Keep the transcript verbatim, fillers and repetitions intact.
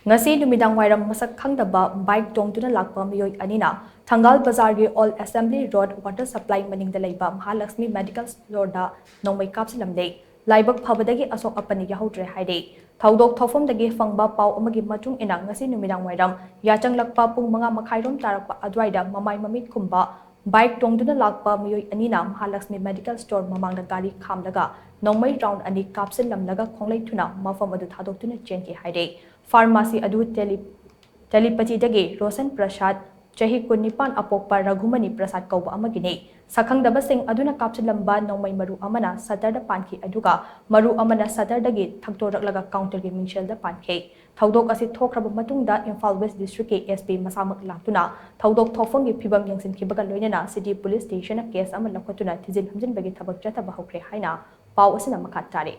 ꯉꯁꯤ ꯅꯨꯃꯤꯗꯥꯡ ꯋꯥꯏꯔꯝ ꯃꯁꯛ ꯈꯪꯗꯕ ꯕꯥꯏꯛ ꯇꯣꯡꯗꯨꯅ ꯂꯥꯛꯄ ꯃꯤꯑꯣꯏ ꯑꯅꯤꯅ ꯊꯪꯒꯥꯜ ꯕꯖꯥꯔꯒꯤ all assembly road water supply ꯃꯅꯤꯡꯗ ꯂꯩꯕ ꯃꯍꯥꯂꯛꯁꯃꯤ ꯃꯦꯗꯤꯀꯦꯜ ꯁ꯭ꯇꯣꯔꯗ ꯅꯣꯡꯃꯩ ꯀꯥꯞꯁꯤꯜꯂꯝꯂꯦ꯫ ꯂꯥꯏꯕꯛ ꯐꯕꯗꯒꯤ ꯑꯁꯣꯛ ꯑꯄꯟ ꯌꯥꯎꯍꯧꯗ꯭ꯔꯦ ꯍꯥꯏꯔꯤ꯫ ꯊꯧꯗꯣꯛ ꯊꯣꯛꯐꯝꯗꯒꯤ ꯐꯪꯕ ꯄꯥꯎ ꯑꯃꯒꯤ ꯃꯇꯨꯡ ꯏꯟꯅ ꯉꯁꯤ ꯅꯨꯃꯤꯗꯥꯡ ꯋꯥꯏꯔꯝ ꯌꯥꯆꯪꯂꯛꯄ ꯄꯨꯡ ꯃꯉꯥ ꯃꯈꯥꯏꯔꯣꯝ ꯇꯥꯔꯛꯄ ꯑꯗꯨꯋꯥꯏꯗ ꯃꯃꯥꯏ ꯃꯃꯤꯠ ꯈꯨꯝꯕ ꯕꯥꯏꯛ ꯇꯣꯡꯗꯨꯅ ꯂꯥꯛꯄ ꯃꯤꯑꯣꯏ ꯑꯅꯤꯅ ꯃꯍꯥꯂꯛꯁꯃꯤ ꯃꯦꯗꯤꯀꯦꯜ ꯁ꯭ꯇꯣꯔ ꯃꯃꯥꯡꯗ ꯒꯥꯔꯤ ꯈꯥꯝꯂꯒ ꯅꯣꯡꯃꯩ ꯔꯥꯎꯟ ꯑꯅꯤ ꯀꯥꯞꯁꯤꯜꯂꯝꯂꯒ ꯈꯣꯡꯂꯩ ꯊꯨꯅ ꯃꯐꯝ ꯑꯗꯨ ꯊꯥꯗꯣꯛꯇꯨꯅ ꯆꯦꯟꯈꯤ ꯍꯥꯏꯔꯤ꯫ ꯐꯥꯔꯃꯥꯁꯤ ꯑꯗꯨ ꯇꯦꯂꯤ ꯇꯦꯂꯤꯄꯇꯤꯗꯒꯤ ꯔꯣꯁꯟ ꯄ꯭ꯔꯁꯥꯗ, ꯆꯍꯤ ꯀꯨꯟꯅꯤꯄꯥꯟ ꯑꯄꯣꯛꯄ ꯔꯘꯨꯃꯅꯤ ꯄ꯭ꯔꯁꯥꯗ ꯀꯧꯕ ꯑꯃꯒꯤꯅꯤ꯫ ꯁꯛꯈꯪꯗꯕꯁꯤꯡ ꯑꯗꯨꯅ ꯀꯥꯞꯁꯤꯜꯂꯝꯕ ꯅꯣꯡꯃꯩ ꯃꯔꯨ ꯑꯃꯅ ꯁꯇꯔꯗ ꯄꯥꯟꯈꯤ, ꯑꯗꯨꯒ ꯃꯔꯨ ꯑꯃꯅ ꯁꯇꯔꯗꯒꯤ ꯊꯛꯇꯣꯔꯛꯂꯒ ꯀꯥꯎꯟꯇꯔꯒꯤ ꯃꯤꯡꯁꯦꯜꯗ ꯄꯥꯟꯈꯤ꯫ ꯊꯧꯗꯣꯛ ꯑꯁꯤ ꯊꯣꯛꯈ꯭ꯔꯕ ꯃꯇꯨꯡꯗ ꯏꯝꯐꯥꯜ ꯋꯦꯁ ꯗꯤꯁꯇ꯭ꯔꯤꯛꯀꯤ ꯑꯦꯁ ꯄꯤ ꯃꯁꯥꯃꯛ ꯂꯥꯛꯇꯨꯅ ꯊꯧꯗꯣꯛ ꯊꯣꯛꯐꯝꯒꯤ ꯐꯤꯕꯝ ꯌꯦꯡꯁꯤꯟꯈꯤꯕꯒ ꯂꯣꯏꯅꯅ ꯁꯤꯇꯤ ꯄꯨꯂꯤꯁ ꯁ꯭ꯇꯦꯁꯟꯗ ꯀꯦꯁ ꯑꯃ ꯂꯧꯈꯠꯇꯨꯅ ꯊꯤꯖꯤꯟ ꯍꯨꯝꯖꯤꯟꯕꯒꯤ ꯊꯕꯛ ꯆꯠꯊꯕ ꯍꯧꯈ꯭ꯔꯦ ꯍꯥꯏꯅ ꯄꯥꯎ ꯑꯁꯤꯅ ꯃꯈꯥ ꯇꯥꯔꯤ꯫